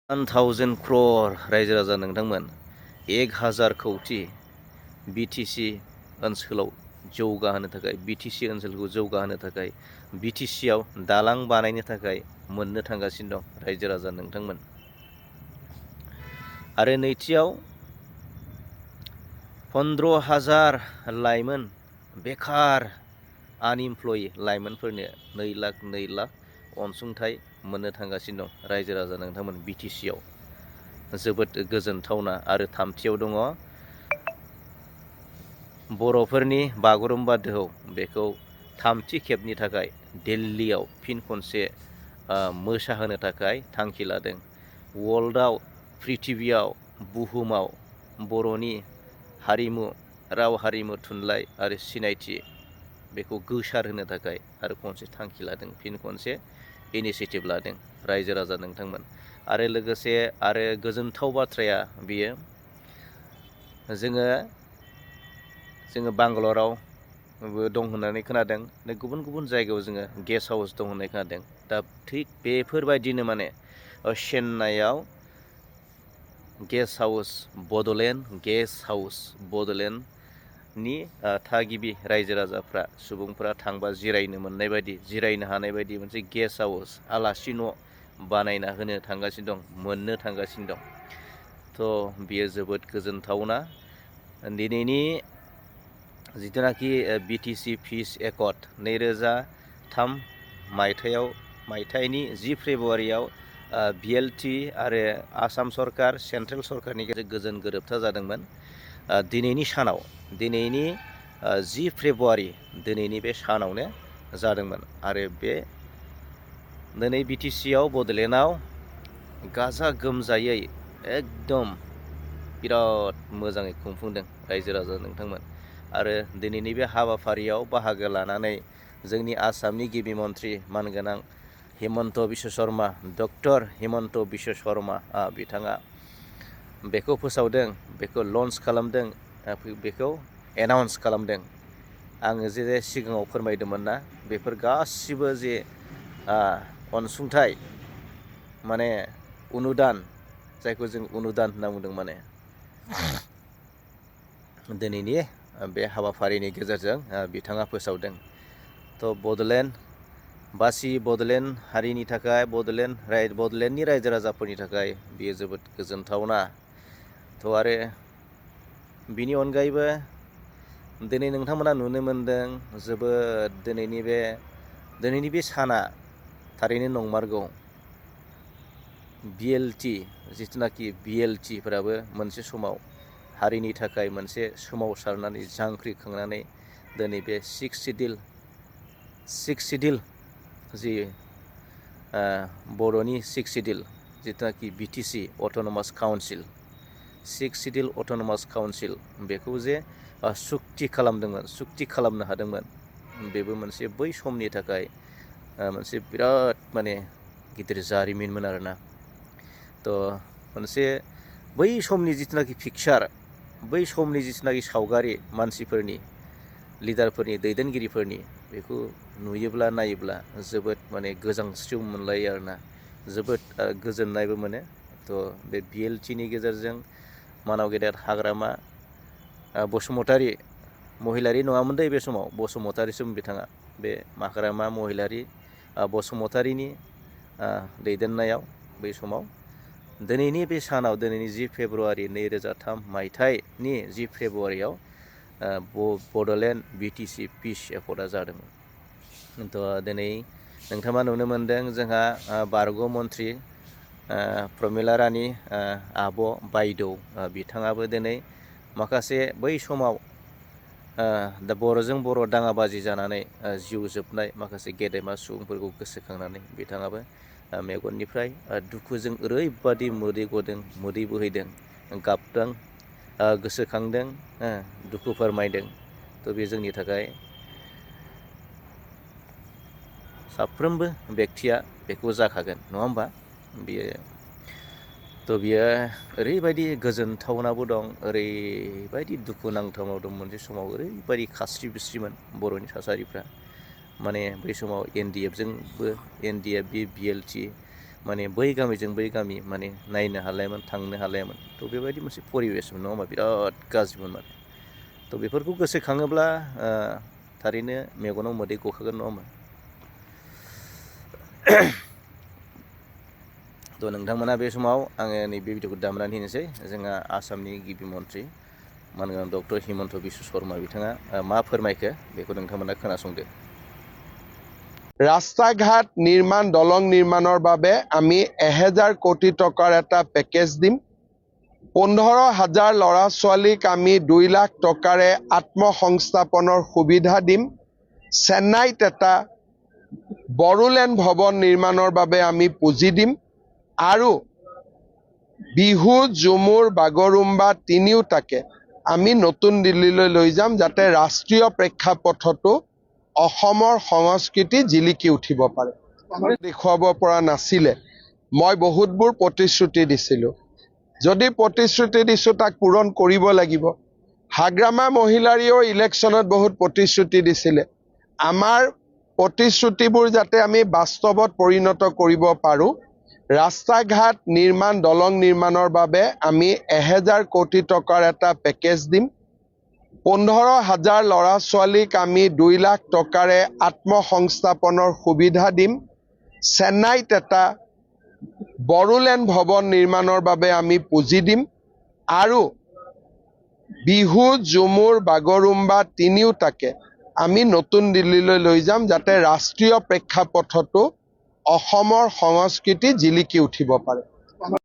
1000 crore रायजो राजा नोंथांमोन 1000 कौटि बिटिसि ओनसोलाव जौगाहोनो थाखाय बिटिसि ओनसोलखौ जौगाहोनो थाखाय बिटिसिआव दालां बानायनो थाखाय मोननो थांगासिनो दं रायजो राजा नोंथांमोन। आरो नैथियाव 15,000 लाइमोन बेखार आनइमप्लयि लाइमोनफोरनो 2 लाख अनसुंथाइ मोननो थांगासिनो दं रायजो राजा नोंथांमोन बिटिसिआव जोबोद गोजोनथावना। आरो थामथियाव दङ बर'फोरनि बागुरुम्बा दोहौ बेखौ थामथि खेबनि थाखाय दिल्लीयाव फिन खनसे मोसाहोनो थाखाय थांखि लादों। वर्ल्डआव पृथिबियाव बुहुमाव बर'नि हारिमु राव हारिमु थुनलाइ आरो सिनायथि बेखौ गोसारहोनो थाखाय आरो खनसे थांखि लादों, फिन खनसे इनिसियेटिभ लादों रायजो राजा नोंथांमोन। आरो लोगोसे आरो गोजोनथाव बाथ्राया बियो जोङो बांगालरावबो दं होननानै खोनादों, गुबुन गुबुन जायगायाव जोङो गेस्ट हाउस दं होननाय खोनादों। दा थिग बेफोरबायदिनो माने चेन्नाइआव guest house Bodoland guest house बड'लेण्डनि थागिबि रायजो राजाफ्रा सुबुंफ्रा थांबा जिरायनो मोननाय बायदि जिरायनो हानाय बायदि मोनसे गेस्ट हाउस आलासि न' बानायना होनो थांगासिनो दं, मोननो थांगासिनो दं। थ' बियो जोबोद गोजोनथावना। दिनैनि जिथुनाखि बिटिसि पिस एकर्ड 2003 मायथाइनि 10 फेब्रुवारियाव बिएलटि आरो आसाम सरकार सेन्ट्रेल सरकारनि गेजेरजों गोजोन गोरोबथा जादोंमोन। दिनैनि 10 फेब्रुवारि दिनैनि बे सानावनो जादोंमोन। आरो बे दिनै बिटिसिआव बड'लेण्डआव गाजा गोमजायै एकदम बिराद मोजाङै खुंफुंदों रायजो राजा नोंथांमोन। आरो दिनैनि बे हाबाफारियाव बाहागो लानानै जोंनि आसामनि गिबि मन्थ्रि मानगोनां हिमन्त बिश्व शर्मा डक्टर हिमन्त बिश्व शर्मा बिथाङा बेखौ फोसावदों, बेखौ लन्च खालामदों, बेखौ एनाउन्स खालामदों। आङो जे सिगाङाव फोरमायदोंमोन ना, बेफोर गासिबो जे अनसुंथाइ माने अनुदान, जायखौ जों अनुदान होनना बुंदों, माने दिनैनि बे हाबाफारिनि गेजेरजों बिथाङा फोसावदों। थ' बड'लेण्ड हारिनि थाखाय बड'लेण्डनि रायजो राजाफोरनि थाखाय बियो जोबोद गोजोनथावना। थ' आरो बिनि अनगायैबो दिनै नोंथांमोना नुनो मोनदों जोबोद दिनैनि बे साना थारैनो नंमारगौ। बिएलटि जिथुनाखि बिएलटिफोराबो मोनसे समाव हारिनि थाखाय मोनसे सोमावसारनानै जांख्रिखांनानै दिनै बे सिक्स सिडिउल जि बर'नि सिक्स सिडिउल जिथुनाखि BTC autonomous council, six schedule autonomous council बेखौ जे सुक्ति खालामनो हादोंमोन, बेबो मोनसे बै समनि थाखाय मोनसे बिराद माने गिदिर जारिमिनमोन आरोना। थ' मोनसे बै समनि जिथुनाखि पिक्सार, बै समनि जिथुनाखि सावगारि मानसिफोरनि, लिडारफोरनि, दैदेनगिरिफोरनि, बेखौ नायोब्ला जोबोद माने गोजांस्रिउ मोनलायो आरोना, जोबोद गोजोननायबो मोनो। थ' बे बिएलटिनि गेजेरजों मानाव गेदेर हाग्रामा बसुमतारी, महिलारि नङामोन दै बे समाव, बसुमतारीसोमोन बिथाङा, बे हाग्रामा महिलारि बसुमतारीनि दैदेननायाव बै समाव दिनैनि बे सानाव, दिनैनि 10 फेब्रुवारि 2003 मायथाइनि 10 फेब्रुवारियाव बड'लेण्ड बिटिसि पिस एकर्डआ जादोंमोन। थ' दिनै नोंथाङा नुनो मोनदों जोंहा बारग' मन्थ्रि प्रमिला रानि आब' बायदौ बिथाङाबो दिनै माखासे बै समाव दा बर'जों बर' दाङाबाजि जानानै जिउ जोबनाय माखासे गेदेमा सुबुंफोरखौ गोसोखांनानै बिथाङाबो मेगननिफ्राय दुखुजों ओरैबादि मोदै गदों, मोदै बोहैदों, गाबदों, गोसोखांदों, दुखु फोरमायदों। थ' बे जोंनि थाखाय साफ्रोमबो बेक्तिया बेखौ जाखागोन, नङा होमबा? बियो ओरैबायदि गोजोनथावनाबो दं, ओरैबायदि दुखुनांथावनाव दं। मोनसे समाव ओरैबायदि खास्रि बिस्रिमोन बर'नि थासारिफ्रा, माने बै समाव एनडिएफ बि बिएलटि माने बै गामिजों बै गामि माने नायनो हालायामोन थांनो हालायामोन थ' बेबायदि मोनसे परिबेसमोन नङा होमबा बिराद गाज्रिमोन माने थ' बेफोरखौ गोसोखाङोब्ला थारैनो मेगनाव मोदै गखागोन नङा होमबा थ' नोंथांमोना बे समाव आङो नैबे भिडिअखौ दामनानै होनोसै जोंहा आसामनि गिबि मन्थ्रि मानगोनां डक्टर हिमन्त बिश्व शर्मा बिथाङा मा फोरमायखो बेखौ नोंथांमोना खोनासंदो। ৰাস্তা ঘাট নিৰ্মাণ দলং নিৰ্মাণৰ বাবে আমি 1000 কোটি টকাৰ এটা পেকেজ দিম। 15,000 ল'ৰা ছোৱালীক আমি 2 লাখ টকাৰে আত্মসংস্থাপনৰ সুবিধা দিম। চেন্নাইত এটা বড়োলেণ্ড ভৱন নিৰ্মাণৰ বাবে আমি পুঁজি দিম আৰু বিহু ঝুমুৰ বাগৰুম্বা তিনিওটাকে আমি নতুন দিল্লীলৈ লৈ যাম যাতে ৰাষ্ট্ৰীয় প্ৰেক্ষাপটতো অসমৰ সংস্কৃতি জিলিকি উঠিব পাৰে। দেখুৱাব পৰা নাছিলে মই বহুতবোৰ প্ৰতিশ্ৰুতি দিছিলোঁ যদি প্ৰতিশ্ৰুতি দিছোঁ তাক পূৰণ কৰিব লাগিব। হাগ্ৰামা মহিলাৰীও ইলেকশ্যনত বহুত প্ৰতিশ্ৰুতি দিছিলে আমাৰ প্ৰতিশ্ৰুতিবোৰ যাতে আমি বাস্তৱত পৰিণত কৰিব পাৰোঁ ৰাস্তা ঘাট নিৰ্মাণ দলং নিৰ্মাণৰ বাবে আমি 1000 কোটি টকাৰ এটা পেকেজ দিম। 15,000 ল'ৰা ছোৱালীক আমি 2 লাখ টকাৰে আত্মসংস্থাপনৰ সুবিধা দিম। চেন্নাইত এটা বড়োলেণ্ড ভৱন নিৰ্মাণৰ বাবে আমি পুঁজি দিম আৰু বিহু ঝুমুৰ বাগৰুম্বা তিনিওটাকে আমি নতুন দিল্লীলৈ লৈ যাম যাতে ৰাষ্ট্ৰীয় প্ৰেক্ষাপটতো অসমৰ সংস্কৃতি জিলিকি উঠিব পাৰে।